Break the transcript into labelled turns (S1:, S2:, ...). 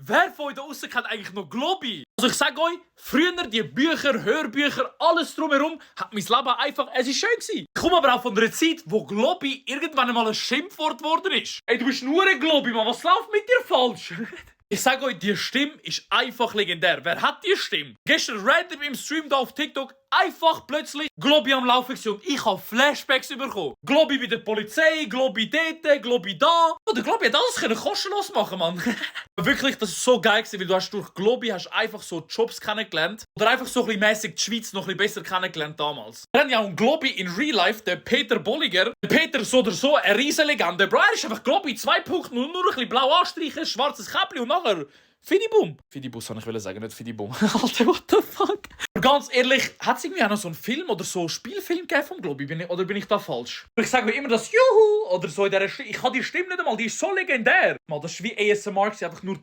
S1: wer von euch da draussen kennt eigentlich noch Globi? Also ich sage euch, früher die Bücher, Hörbücher, alles drumherum, hat mein Leben einfach, es ist schön gewesen. Ich komme aber auch von einer Zeit, wo Globi irgendwann einmal ein Schimpfwort geworden ist. Ey, du bist nur ein Globi, Mann, was läuft mit dir falsch? Ich sage euch, die Stimme ist einfach legendär. Wer hat die Stimme? Gestern random im Stream da auf TikTok einfach plötzlich Globi am Laufen gewesen und ich habe Flashbacks bekommen. Globi bei der Polizei, Globi dort, Globi da. Oh, der Globi hat alles kostenlos machen, Mann. Wirklich, das ist so geil gewesen, weil du hast durch Globi hast einfach so Jobs kennengelernt oder einfach so ein bisschen mäßig die Schweiz noch ein bisschen besser kennengelernt damals. Wir haben ja auch Globi in Real Life, der Peter Bolliger. Der Peter so oder so, eine riesen Legende. Bro, er ist einfach Globi 2.0, nur ein bisschen blau anstreichen, schwarzes Käppli und nachher Fidibum. Fidibus wollte ich sagen, nicht Fidibum. Alter, what the fuck? Aber ganz ehrlich, hat es irgendwie auch noch so einen Film oder so einen Spielfilm gegeben vom Globi? Oder bin ich da falsch? Ich sage mir immer das Juhu oder so in dieser Stimme. Ich habe die Stimme nicht einmal, die ist so legendär. Mal, das ist wie ASMR, einfach nur